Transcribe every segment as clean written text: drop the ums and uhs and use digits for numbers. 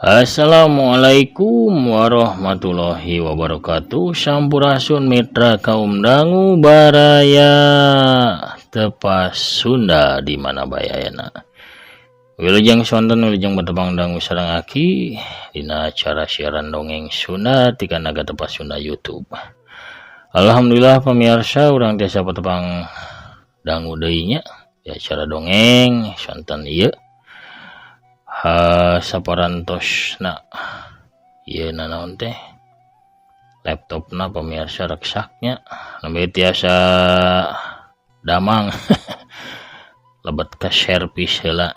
Assalamualaikum warahmatullahi wabarakatuh. Sampurasun mitra kaum dangu baraya tepas Sunda di mana bae ayana. Wilujeng sonten wilujeng bertepang dangu sareng aki dina acara siaran dongeng Sunda ti Kanaga Tepas Sunda YouTube. Alhamdulillah pemirsa urang tiasa patepang dangu deui nya di acara dongeng sonten ieu. Saparantosna ieu nanaon teh laptopna pemirsa reksaknya nembe tiasa damang lebet ka servis heula.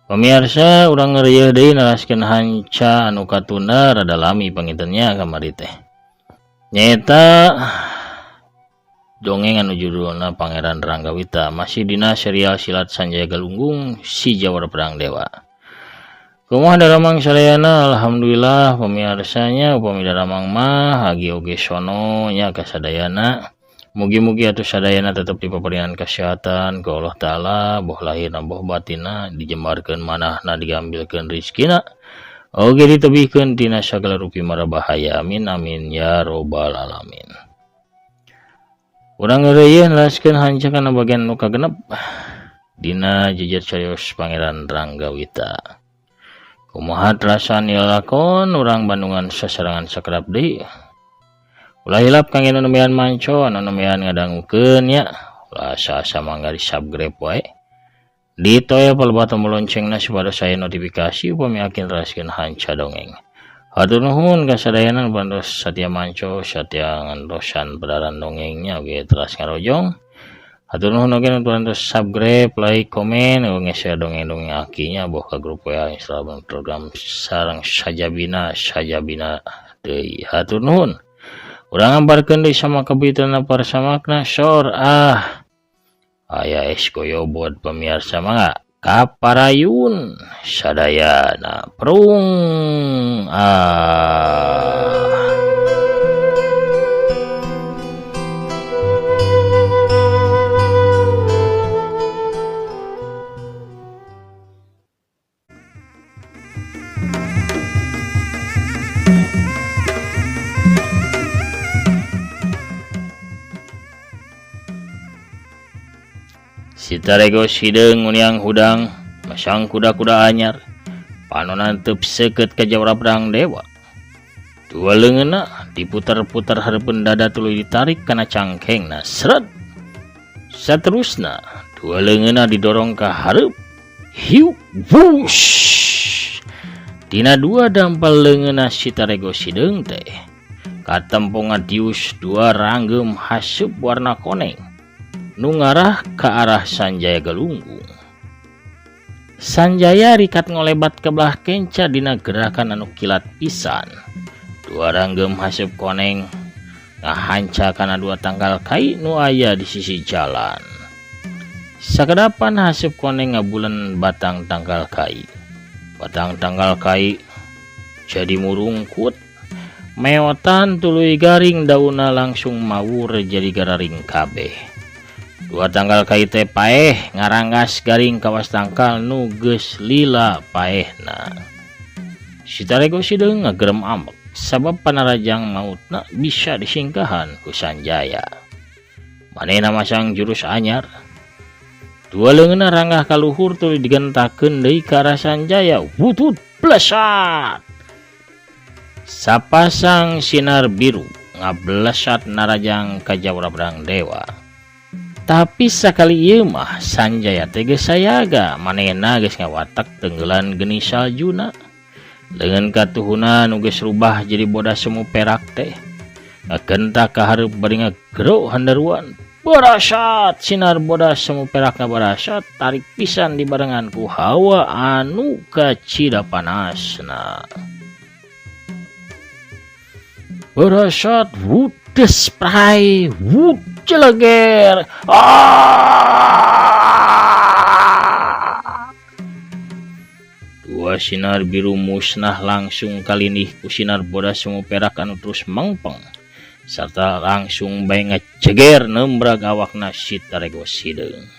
Pemirsa urang ngerieuh deui naraskeun hanca anu katunda rada lami pangintennya kamari teh nyaeta dongeng anu judulna Pangeran Ranggawita masih dina serial silat Sanjaya Galunggung si Jawara Pedang Dewa. Kumaha daramang sadayana? Alhamdulillah pemirsanya upami daramang mah agi oge sono nya kasadayana. Mugi-mugi atuh sadayana tetep dipaparinan kesehatan ku Allah Ta'ala, boh lahirna boh batinna, dijembarkeun manahna, digambilkeun rizkina, oge ditebihkeun tina sagala rupi mara bahaya. Amin amin ya robbal alamin. Urang ngeureuyeuh neraskeun hanca kana bagian nu kagenep dina jejer carios Pangeran Ranggawita. Kumaha terasaan lakon urang Bandungan sasarangan sakerap deui. Ulah hilap kangge nu nembean manco anu nembean ngadangukeun nya. Ulah asa-asa mangga di subscribe wae. Ditoel palebah tombol loncengna supados aya notifikasi upami akin neraskeun hanca dongeng. Hatur nuhun ka sadayana nu parantos satia manco satia ngantosan padaran dongengnya oge teras ngarojong. Hatur nuhun oge nu parantos subscribe, like, komen, nge-share dongeng-dongeng akinya boh ka grup WA, Instagram, program sareng sajabina sajabina deui. Hatur nuhun. Urang ngambarkeun deui sama kabitana parsamakna sor ah. Aya es goyobod pemirsa mangga kaparayun sadayana prung ah. Sitarego sideung nguniang hudang masang kuda-kuda anyar panonan teu seukeut ka Jawara Pedang Dewa. Dua leungeunna diputar-putar hareupeun dada tuluy ditarik kana cangkengna seret. Saterusna dua leungeunna didorong ka hareup hiu wush. Dina dua dampal leungeunna Sitarego sideung teh katempongan dius dua ranggem haseup warna koneng nu ngarah ke arah Sanjaya Galunggung. Sanjaya rikat ngolebat ke belah kenca dina gerakan anu kilat pisan. Dua ranggem haseup koneng ngahanca kana dua tangkal kai nu aya di sisi jalan. Sakedapan haseup koneng ngabulen batang tangkal kai. Batang tangkal kai jadi murungkut. Meotan tuluy garing dauna langsung mawur jadi gararing kabeh. Dua tangkal kai teh paeh ngaranggas garing kawas tangkal nu geus lila paehna. Sitarego sideung ngagerem amek sabab panarajang mautna bisa disingkahan ku Sanjaya. Manehna masang jurus anyar. Dua leungeunna ranggah ka luhur tuluy digentakeun deui ka arah Sanjaya. Wutut blesat. Sapasang sinar biru ngablesat narajang ka Jawara Pedang Dewa. Tapi sakali ieu mah Sanjaya teh geus sayaga, manehna geus ngawatak tenggelan geni saljuna. Leungeun katuhuna nu geus rubah jadi bodas semu perak teh. Ngagentak ka hareup bari ngagero handaruan. Barasat sinar bodas semu perak ngabarasat tarik pisan dibarengan ku hawa anu kacida panasna. Barasat wudes prai wud celeger. Ah! Dua sinar biru musnah langsung kalindih ku sinar bodas semu perak anu terus mengpeng serta langsung bae ngeceger nembrag awakna Sitarego sideung.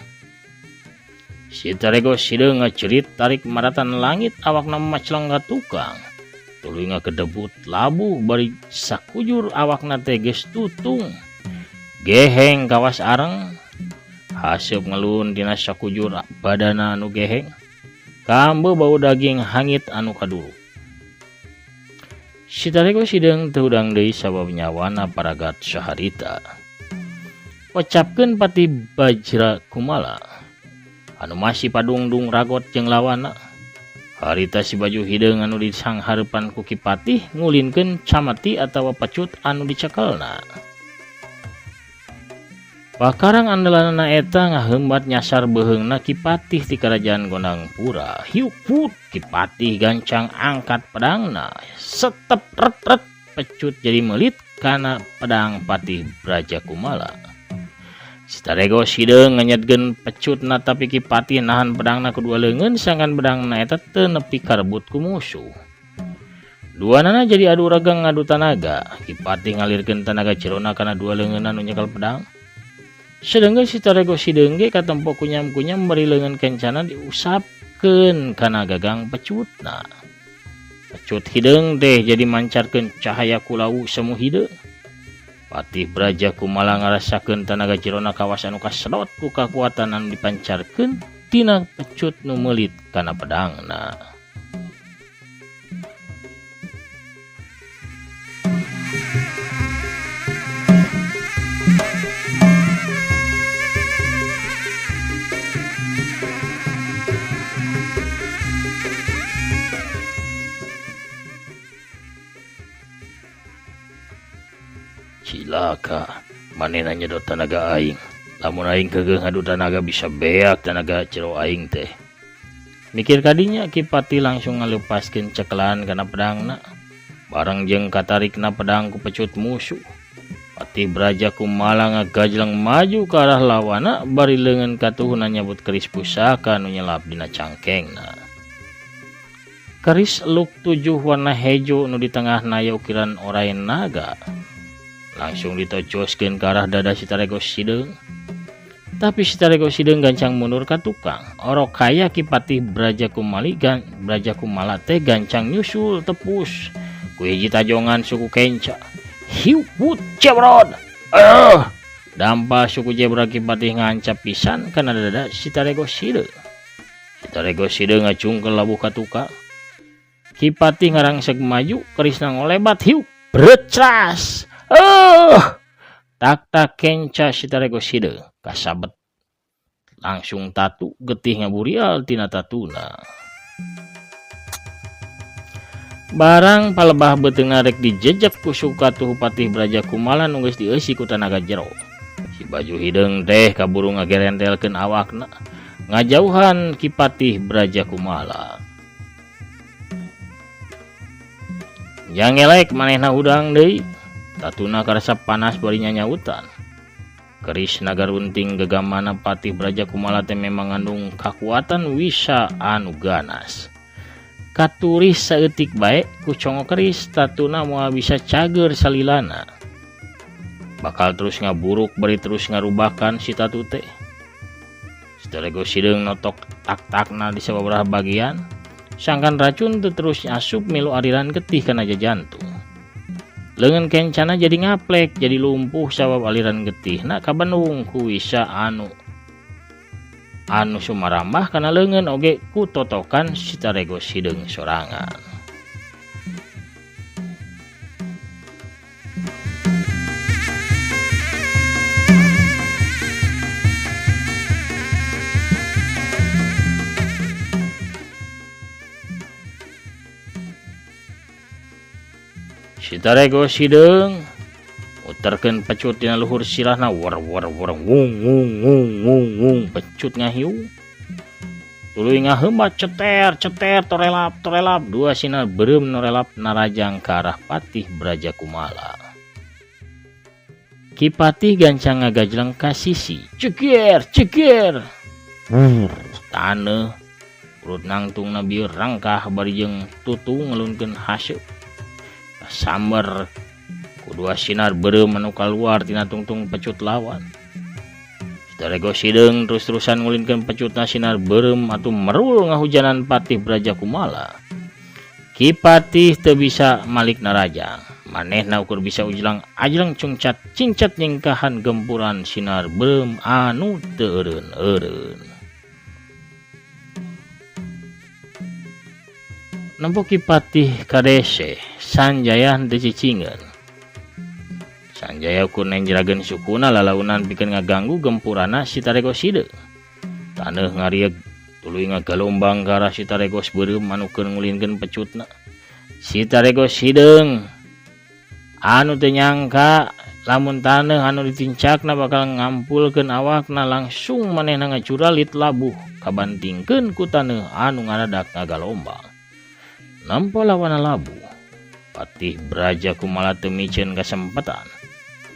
Si Tarego Sideung ngacerit tarik maratan langit awakna macleng ka tukang. Tuluy ngakedebut labuh bari sakujur awakna teh geus tutung. Geheng kawas areng. Haseup ngelun dina sakujur badana anu geheng. Kambe bau daging hangit anu kaduru. Si Tarego Sideung teu hudang deui sabab nyawana paragat saharita. Wacapkeun Patih Bajra Kumala anu masih padungdung ragot jeung lawana. Harita si baju hideung anu disanghareupan ku Ki Patih ngulinkeun camati atawa pecut anu dicekelna. Pakarang andalanana eta ngaheumbat nyasar beuheungna Ki Patih ti Karajaan Gondangpura. Hiuk put Ki Patih gancang angkat pedangna. Setep ret-ret pecut jadi meulit kana pedang Patih Braja Kumala. Si Tarego Sideung nganyetkeun pecutna tapi Ki Patih nahan pedangna ku dua leungeun sangkan pedangna eta teu nepi karebut ku musuh. Duanana jadi adu regang ngadu tanaga. Ki Patih ngalirkeun tanaga jerona kana dua leungeunna nu nyekel pedang. Sedengkeun si Tarego Sideung ge katempo kunyam-kunyam bari leungeun kencana diusapkeun kana gagang pecutna. Pecut hideung teh jadi mancarkeun cahaya kulawu semu hideung. Patih Braja Kumala ngarasakeun tanaga jerona kawas anu kasedot ku kakuatan anu dipancarkeun tina pecut nu meulit kana pedangna. Cilaka, manehna nyedot tanaga aing. Lamun aing keukeuh ngadu tanaga bisa beak tanaga jero aing teh. Mikir kadinya Ki Patih langsung ngalepaskeun cekelan kana pedangna. Bareng jeung katarikna pedang ku pecut musuh. Patih Braja Kumala ngagajleng maju ka arah lawana bari leungeun katuhuna nyabut keris pusaka nu nyelap dina cangkengna. Keris luk 7 warna hejo nu di tengahna aya ukiran orai naga. Langsung ditocoskeun ka arah dada si Tarego Sideung. Tapi si Tarego Sideung gancang mundur ka tukang. Orok kaya Ki Patih Braja Kumali Braja Kumala teh gancang nyusul tepus ku hiji tajongan suku kenca. Hiu put jebrod. Dampa suku jebra Ki Patih ngancap pisan kana dada si Tarego Sideung. Si Tarego Sideung ngacungkeul labuh ka tukang. Ki Patih ngarangseg maju kerisna ngolebat hiu brecras. Tak-tak kenca si Tarego Sideung kasabet langsung tatu getih ngaburial tina tatuna. Barang palebah beuteungna rek dijejek ku sukatuh Patih Braja Kumala nu geus dieusi ku tanaga jero. Si baju hideung teh kaburu ngagerentelkeun awakna ngajauhan Ki Patih Braja Kumala. Jangelek manehna hudang deui. Tatuna karasa panas bari nyanyautan. Keris naga runting gegamana Patih Braja Kumala teh memang ngandung kakuatan wisa anu ganas. Katuris saeutik bae ku congo keris tatuna moal bisa cager salilana. Bakal terus ngaburuk bari terus ngarubakan si tatu teh. Si Tarego Sideung notok tak-takna di sababaraha bagian, sangkan racun teu terus asup milu aliran getih kana jantung. Leungeun kencana jadi ngaplek, jadi lumpuh sabab aliran getihna kabendung ku wisa anu sumarambah kana leungeun oge ku totokan si Tarego Sideung sorangan. Si Tarego Sideung muterkeun pecut dina luhur sirahna war war war wung wung wung wung wung pecut ngahiung. Tuluy ngaheumbat ceter ceter torelap torelap dua sinar beureum norelap narajang ka arah Patih Braja Kumala. Ki Patih gancang ngagajleng ka sisi. Ceger ceger. Taneuh urut nangtungna bieu rangkah bari jeung tutung ngelunkeun haseup. Samber ku dua sinar beureum anu kaluar tina tungtung pecut lawan. Si Taregos Hideung terus-terusan ngulinkeun pecutna sinar beureum atuh merul ngahujanan Patih Braja Kumala. Ki Patih teu bisa malik narajang. Manehna ukur bisa ujlang ajleng cungcat cingcat nyingkahan gempuran sinar beureum anu teu eureun-eureun. Nempo Ki Patih kadese, Sanjaya henteu cicingeun. Sanjaya ukur nenjrageun sukuna lalaunan pikeun ngaganggu gempuranna si Taregos Hideung. Taneuh ngarieg tuluy ngagalombang ka arah si Taregos beureum anu keur ngulinkeun pecutna. Si Taregos Hideung anu teu nyangka lamun taneuh anu ditincakna bakal ngampulkeun awakna langsung manehna ngacuralit labuh kabantingkeun ku taneuh anu ngaradak ngagalombang. Nempo lawana labuh, Patih Braja Kumala teu miceun kasempatan.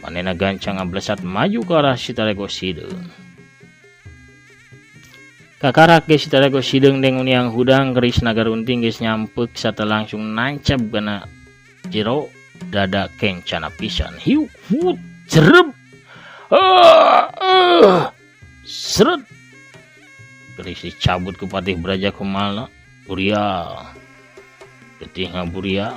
Manehna gancang ngablesat maju ka arah si Taregos Hideung. Kakarak ge si Taregos Hideung deng uniang hudang keris naga runting geus nyampek sarta langsung nancab kana jero dada kencana pisan. Hiuk hut jerep. Seret. Keris dicabut ku Patih Braja Kumala. Burial. Getih ngaburia.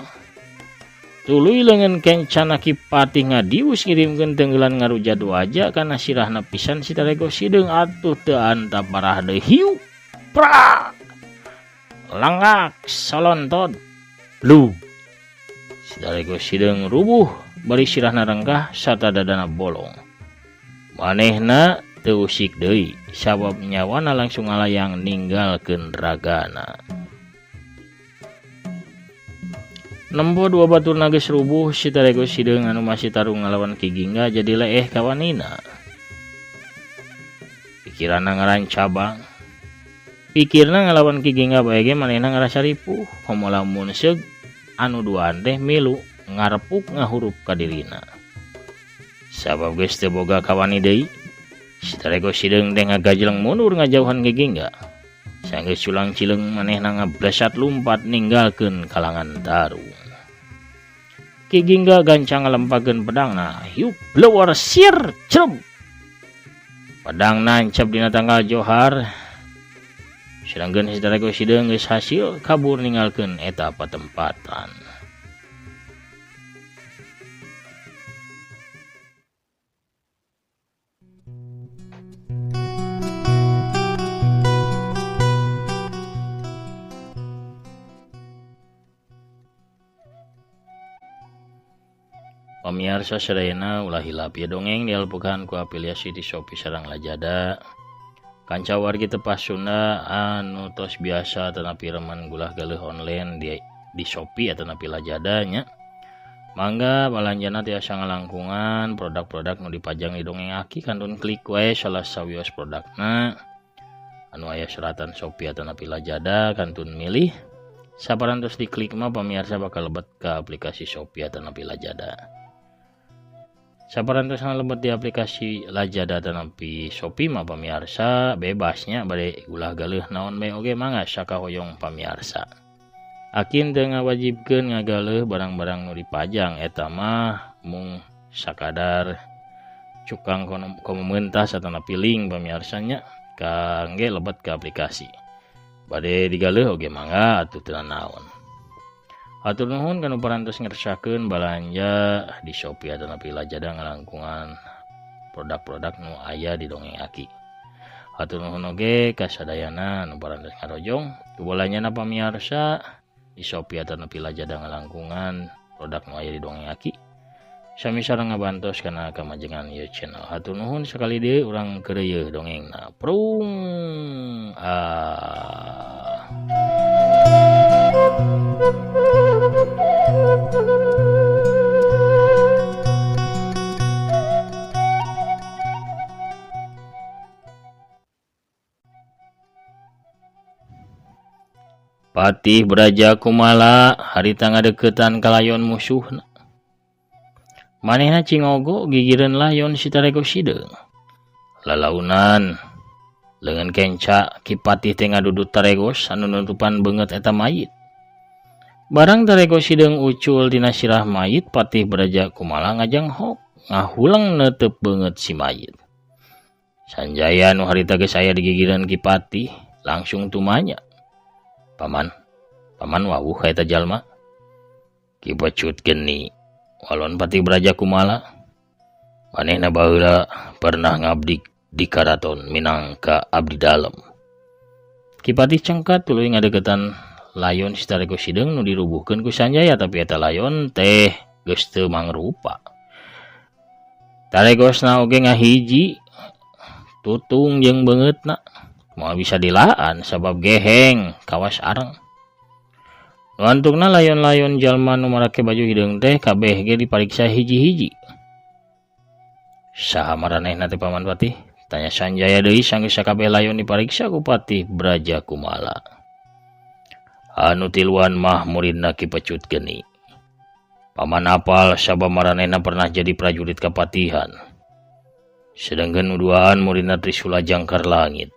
Tuluy leungeun kencana Ki Patih ngadius ngirimkeun tenggelan ngarujat waja kana sirahna pisan si Taregos Hideung atuh teu antap parah deui. Hiuk prak. Langak solontot. Lu. Si Taregos Hideung rubuh bari sirahna rengkah sarta dadana bolong. Manehna teu usik deui sabab nyawana langsung ngalayang ninggalkeun ragana. Nempo dua baturna geus rubuh, si Taregos Hideung anu masih tarung ngalawan Ki Gingga jadi leeh kawanina. Pikiranna ngarancabang. Pikirna ngalawan Ki Gingga bae ge manehna ngarasa ripuh, komo lamun seug anu duaan teh milu ngarepuk ngahurup ka dirina. Sabab geus teu boga kawani deui, si Taregos Hideung teh ngagajleng mundur ngajauhan Ki Gingga. Sanggeus culang cileung manehna ngablesat lumpat ninggalkeun kalangan tarung. Ki Gingga gancang ngalempakeun pedangna, hiup blower sir cerem. Pedang nancap dina tanggal johar. Sedangkeun si Taregos Hideung geus hasil kabur ninggalkeun eta patempatan. Pamiarsa sadayana ulah hilap ieu dongeng dialpukan ku afiliasi di Shopee sareng Lazada. Kanca wargi tepas Sunda anu tos biasa atanapi remen gulah galeuh online di Shopee atanapi Lazada nya. Mangga balanjana tiasa ngalangkungan produk-produk nu dipajang di dongeng Aki kantun klik wae salah sawios produkna anu aya seratan Shopee atanapi Lazada kantun milih. Saparantos diklik mah pamiarsa bakal lebet ke aplikasi Shopee atanapi Lazada. Saparantosna lebet di aplikasi Lazada atanapi Shopee mah pamiarsa bebasnya bade ulah galeuh naon bae oge mangga sakahoyong pamiarsa. Akin teu ngawajibkeun ngagaleuh barang-barang nu dipajang eta mah mung sakadar cukang komentas atanapi link pamiarsanya kangge lebet ke aplikasi. Bade digaleuh oge mangga atuh teu naon. Hatur nuhun kanu parantos ngersakeun balanja di Shopee atanapi Lazada ngalangkungan produk-produk nu aya di dongeng Aki. Hatur nuhun oge ka sadayana nu parantos ngarojong ku balanjana pamiarsa di Shopee atanapi Lazada ngalangkungan produk nu aya di dongeng Aki. Sami sareng ngabantos kana kamajengan ieu channel. Hatur nuhun sakali deui urang keureuyeun dongengna. Prung ah. Patih Braja Kumala harita ngadeukeutan ka layon musuhna. Manehna cingogo gigireun layon si Taregos Hideung. Lalaunan leungeun kenca Ki Patih teh ngadudut Taregos anu nutupan beungeut eta mayit. Barang Taregos Hideung ucul dina sirah mayit, Patih Braja Kumala ngajanghok ngahuleng neuteup beungeut si mayit. Sanjaya nu harita geus aya di gigireun Ki Patih langsung tumanya. Paman, paman wawuh ka eta jalma. Ki Pecut Geni walon Patih Braja Kumala. Manehna baheula pernah ngabdi di karaton minangka abdi dalem. Ki Patih cengkat tuluy ngadeukeutan layon si Tarego Sideung nu dirubuhkeun ku Sanjaya tapi eta layon teh geus teu mangrupa. Taregosna oge ngahiji tutung jeung beungeutna moal bisa dilaan sabab geheng kawas areng. Nu antukna layon-layon jalma nu marake baju hideung teh kabeh ge dipariksa hiji-hiji. Saha maranehna teh Paman Patih? Tanya Sanjaya deui sanggeus sakabeh layon dipariksa ku Patih Braja Kumala. Anu tiluan mah muridna Ki Pecut Geni. Paman apal sabab maranehna pernah jadi prajurit kapatihan. Sedangkan nu duaan muridna Trisula Jangkar Langit.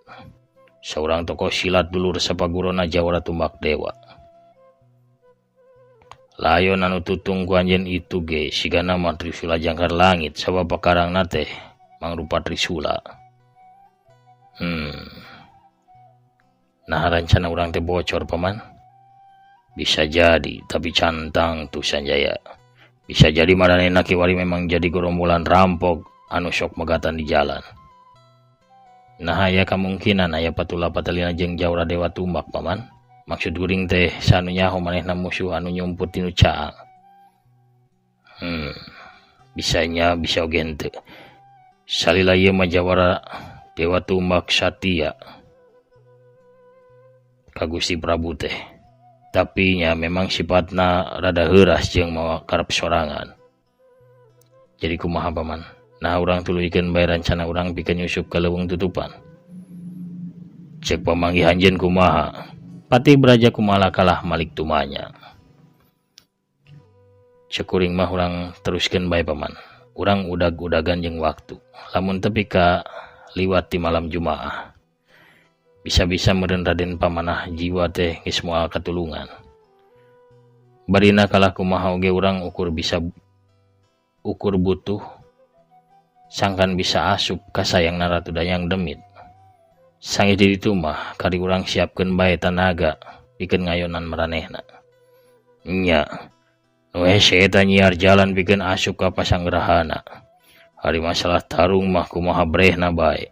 Saurang tokoh silat dulur sapagurona Jawara Tumbak Dewa. Layon anu tutung ku anjeun itu ge sigana mah Trisula Jangkar Langit sabab pakarangna teh mangrupa Trisula. Nah rencana urang teh bocor paman. Bisa jadi, tapi cantang tuh Sanjaya. Bisa jadi maranehna kiwari memang jadi gerombolan rampok anu sok megatan di jalan. Nah aya kamungkinan aya patula patalina jeung Jawara Dewa Tumbak paman. Maksud guring teh sanu nyaho manehna musuh anu nyumput tinu caang. Bisanya bisa oge henteu. Salila ieu mah Jawara Dewa Tumbak satia ka Gusti Prabu teh. Tapi nya memang sifatna rada heuras jeung mawa karep sorangan. Jadi kumaha paman? Nah urang tuluykeun bae rencana urang pikeun nyusup ka leuweung tutupan. Cek pamanggih anjeun kumaha? Patih Braja Kumala kalah malik tumanya. Cek kuring mah urang teruskeun bae paman. Urang udag-udagan jeung waktu. Lamun tepi ka liwat di malam Jumaah. Bisa-bisa meureun Raden Pamanah Jiwa teh geus moal katulungan. Barina kalah kumaha oge urang ukur bisa ukur butuh sangkan bisa asup ka sayangna Ratu Dayang Demit. Sanggeus di ditu mah kari urang siapkeun bae tanaga pikeun ngayonan maranehna. Nya, nu hese eta nyiar jalan pikeun asup ka pasanggrahana. Ari masalah tarung mah kumaha brehna bae.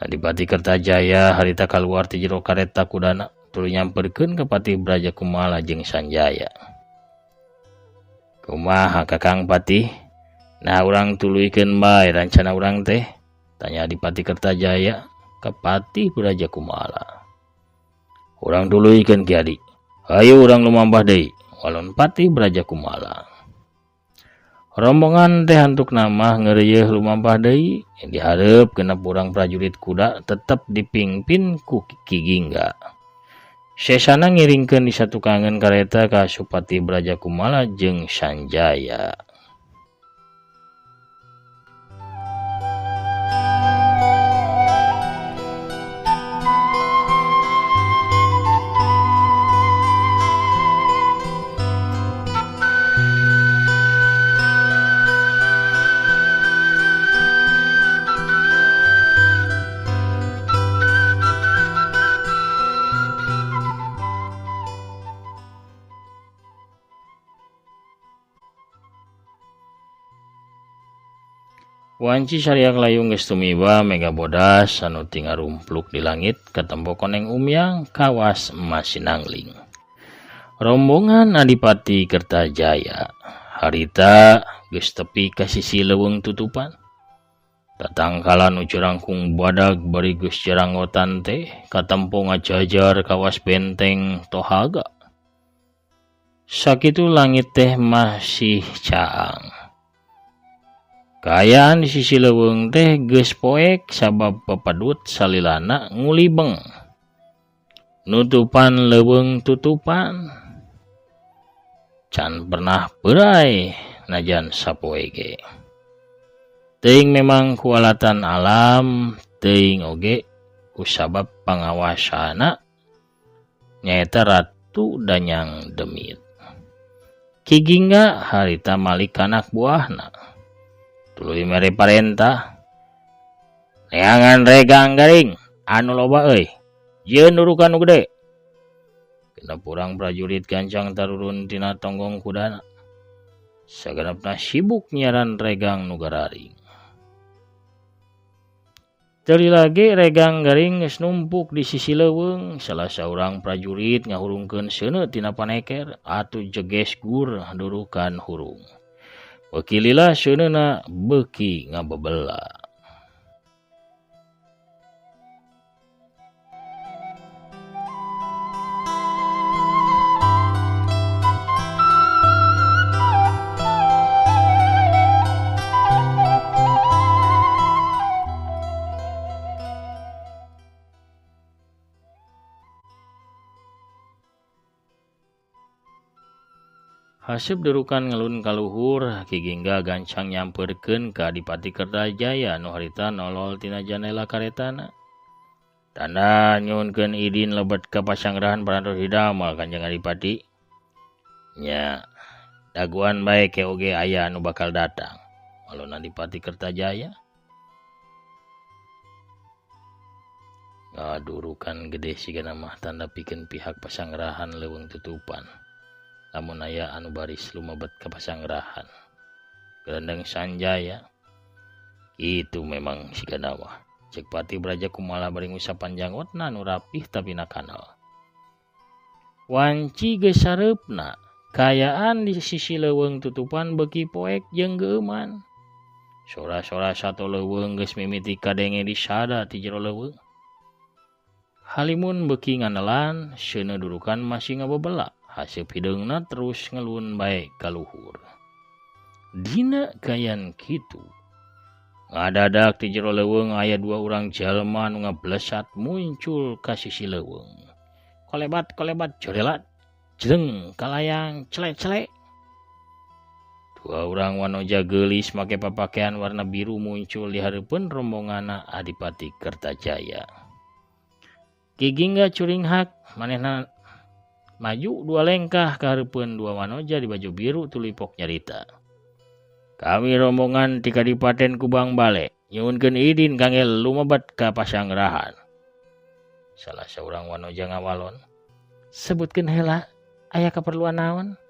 Adipati Kertajaya harita kaluar ti jero kareta kudana tuluy nyamperkeun ka Patih Braja Kumala jeung Sanjaya. Kumaha Kakang Patih? Nah urang tuluykeun bae rencana urang teh? Tanya Adipati Kertajaya ka Patih Braja Kumala. Urang tuluykeun Ki Adi. Hayu urang lumampah deui, walon Patih Braja Kumala. Rombongan teh antukna mah ngeureuyeeh lumampah deui, dihareup genep urang prajurit kuda tetep dipingpin ku Ki Gingga. Sesana ngiringkeun di satukangeun kareta ka Supati Braja Kumala jeung Sanjaya. Wanci sariak layung geus tumiba mega bodas anu tingarumpluk di langit katempo koneng umyang kawas masinangling. Rombongan Adipati Kertajaya harita geus tepi ka sisi leuweung tutupan. Tatangkalan nu curangkung badag bari geus jaranggotan teh katempo ngajajar kawas benteng Tohaga. Sakitu langit teh masih caang. Kaayaan di sisi leuweung teh geus poek sabab papadut salilana ngulibeng. Nutupan leuweung tutupan. Can pernah peurai najan sapoe ge. Teuing memang kualatan alam, teuing oge kusabab pangawasana nyaeta Ratu Danyang Demit. Ki Gingga harita malik kanak buahna. Tuluy mere parentah. Neangan regang garing anu loba euy. Jieun durukan nu gede. Genep urang prajurit gancang tarurun tina tonggong kudana. Sagenepna sibuk nyiaran regang nu gararing. Teu lila ge regang garing geus numpuk di sisi leuweung. Salah saurang prajurit ngahurungkeun seuneu tina paneker atuh jeges gur durukan hurung. Beuki lila seuneuna beuki ngabebela. Haseup durukan ngelun ka luhur, Ki Gingga gancang nyampeurkeun ka Adipati Kertajaya nu harita nolol tina janela karetana. Tanda nyuhunkeun idin lebet ka pasangrahan parantos didamel Kanjeng Adipati. Nya, daguan bae ke oge aya anu bakal datang. Walon Adipati Kertajaya. Ngadurukan gede sigana mah tanda pikeun pihak pasangrahan leuweung tutupan. Lamun aya anu baris lumebet ka pasangrahan. Gerendeng Sanjaya. Itu memang sigana mah. Cek Pati Braja Kumala bari ngusapan janggotna nu rapih tapi nakanal. Wanci geus sareupna, kaayaan di sisi leuweung tutupan beuki poek jeung geueuman. Sora-sora sato leuweung geus mimiti kadenge disada ti jero leuweung. Halimun beuki nganelan, seuneu durukan masih ngabebela. Haseup hideungna terus ngelun bae ka luhur. Dina kayan kitu, ngadadak ti jero leuweung aya dua urang jalma nu ngablesat muncul ka sisi leuweung. Kolebat kolebat jorelat, jreng kalayang celek-celek. Dua urang wanoja geulis make papakaian warna biru muncul di hareupeun rombonganna Adipati Kertajaya. Ki Gingga curinghak manehna maju dua lengkah ka hareupeun dua wanoja di baju biru tuluy pok nyarita. Kami rombongan ti Kadipaten Kubang Bale nyuhunkeun idin kangge lumebet ka pasangrahan. Salah saurang wanoja ngawalon, sebutkeun heula aya kaperluan naon?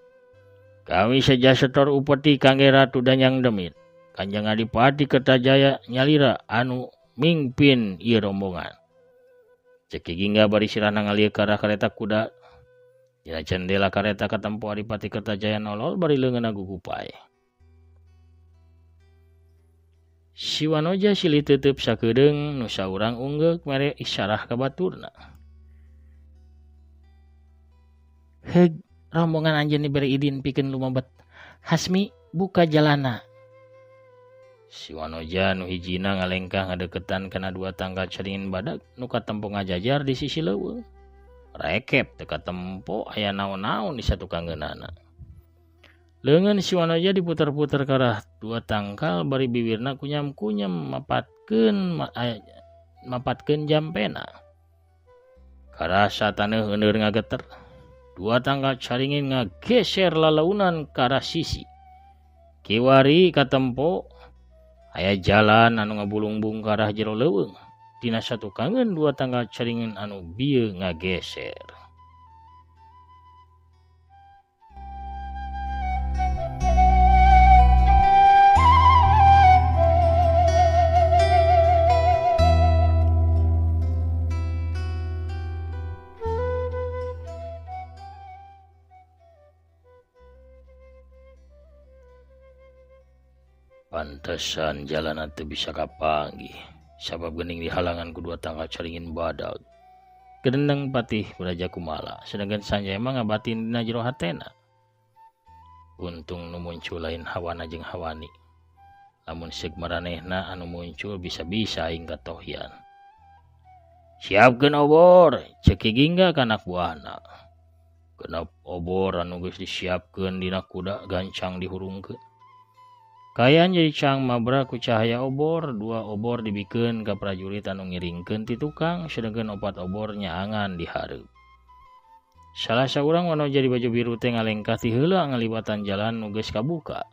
Kami saja setor upeti kangge Ratu Danyang Demit. Kanjeng Adipati Kertajaya nyalira anu mingpin ieu rombongan. Cek Ki Gingga bari sirahna ngalieu ka arah kareta kuda. Dina jendela kareta katempo Adipati Kertajaya nolol bari leungeunna gugupai. Si wanoja silih teuteup sakedeung nu saurang unggeuk mere isyarah ka baturna. Heug, rombongan anjeun dibere idin pikeun lumebet. Hasmi buka jalana. Si wanoja nu hijina ngalengkah ngadeukeutan kana dua tangkal caringin badag nu katempo ngajajar di sisi leuweung. Rekep teu katempo aya naon-naon di satukangeunana. Leungeun si wanoja diputer-puter ka arah dua tangkal bari bibirna kunyam-kunyam mapatkeun jampena. Karasa taneuh euneur ngageter. Dua tangkal caringin ngageser lalaunan ka arah sisi. Kiwari katempo aya jalan anu ngabulungbung ka arah jero leuweung. Dina satukangeun dua tangkal caringin anu bieu ngageser. Pantesan jalan teu bisa kapanggih. Sabab geuning dihalangan ku dua tangkal caringin badag. Gedendeng Patih Braja Kumala, sedangkan Sanjaya mah ngabatin dina jero hatena. Untung nu muncul lain hawana jeung hawani. Lamun seuk maranehna anu muncul bisa-bisa aing katohyan. Siapkeun obor, ceuk Ki Gingga ka anak buahna. Genep obor anu geus disiapkeun dina kuda gancang dihurungkeun. Kaayaan jadi cang mabra ku cahaya obor, dua obor dibikeun ka prajurit anu ngiringkeun ti tukang, sedengkeun opat obor nyaangan di hareup. Salah saurang wanoja di baju biru teh ngalengkah ti heula ngaliwatan jalan nu geus kabuka.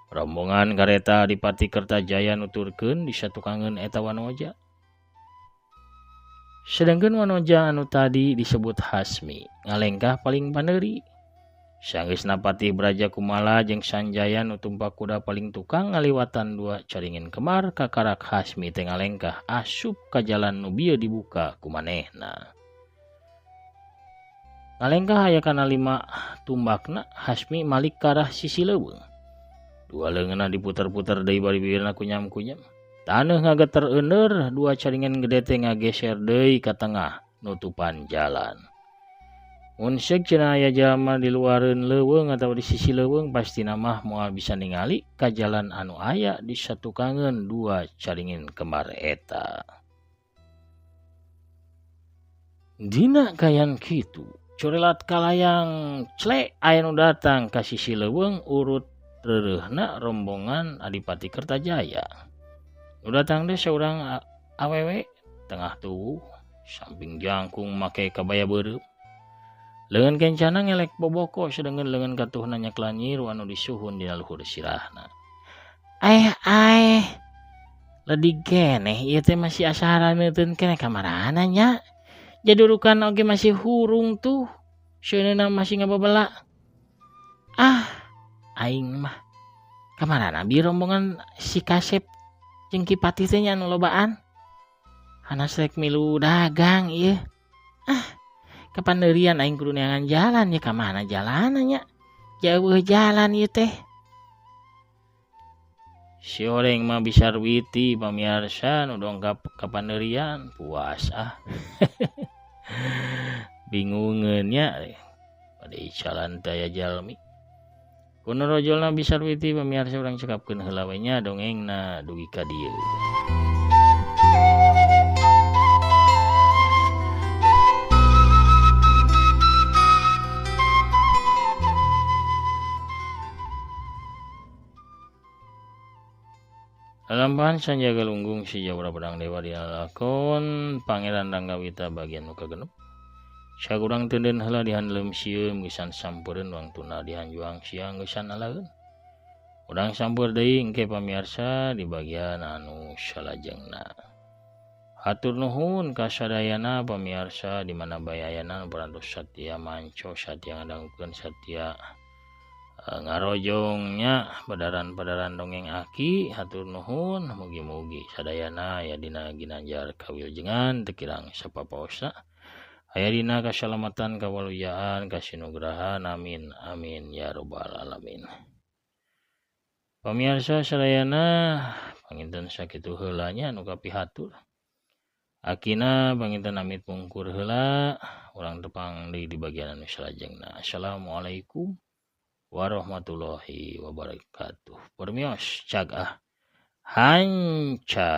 Rombongan kareta Adipati Kertajaya nuturkeun di satukangeun eta wanoja. Sedangkeun wanoja anu tadi disebut Hasmi ngalengkah paling paneuri. Sanggeusna Patih Braja Kumala jeung Sanjaya nu tumpak kuda paling tukang ngaliwatan dua caringin kemar kakarak Hasmi teh ngalengkah asup ka jalan nu bieu dibuka ku manehna. Ngalengkah aya kana 5 tumbakna Hasmi malik ka arah sisi leuweung. Dua leungeunna diputer-puter deui bari bibirna kunyam-kunyam. Taneuh ngageter euneur dua caringan gede teh ngageser deui ka tengah nutupan jalan. Mun seuk cenah aya jalma di luareun leuweung atawa di sisi leuweung pastina mah moal bisa ningali ka jalan anu aya di satukangeun dua caringin kembar eta. Dina kayan kitu, corelat kalayang clek aya nu datang ka sisi leuweung urut reureuhna rombongan Adipati Kertajaya. Nu datang teh saurang awewe tengah tubuh samping jangkung make kabaya beureum. Leungeun kencana ngelek boboko sedengkeun leungeun katuhna nyaklan nyiru anu disuhun dina luhur sirahna. Aeh aeh ledig keneh ieu teh masih asa haraneuteun keneh kamarana nya. Jadurukan oge masih hurung tuh. Seuneuna masih ngababela. Ah aing mah kamarana bi rombongan si Kasep jeung Ki Patih teh nya anu lobaan. Hanas rek milu dagang ieu. Ah kapandeurian aing kudu neangan jalan ya ka mana jalanna nya. Jauh jalan ieu teh. Si oreng mah Bisarwiti pamiarsa nu dongkap kapandeurian puas ah. Bingungeun nya pada jalan teh aya jalmi. Kuno rojolna Bisarwiti pamiarsa urang cekapkeun heula we nya dongengna dugi ka dieu. Lampahan Sanjaya Galunggung si Jawara Pedang Dewa dilalakon Pangeran Ranggawita bagian nu kagenep. Sagurang teuneun heula dihandleum sieum geusan sampereun wangtuna dihanjuang siang geusan alaeun. Urang sampeur deui engke pamiarsa di bagian anu salajengna. Hatur nuhun ka sadayana pamiarsa di mana bae ayana nu parantos satia manco satia ngadangukeun satia ngarojongnya padaran-padaran dongeng aki. Hatur nuhun mugi-mugi sadayana aya dina ginanjar kawilujengan teu kirang sapapaosna aya dina kasalamatan kawaluyaan kasinugrahan amin amin ya robbal alamin. Pamirsa sadayana panginten sakitu heula nya nu kapihatur. Akina panginten amit mungkur heula urang tepang deui di bagian anu salajengna. Assalamualaikum warahmatullahi wabarakatuh. Permios cag ah hanca.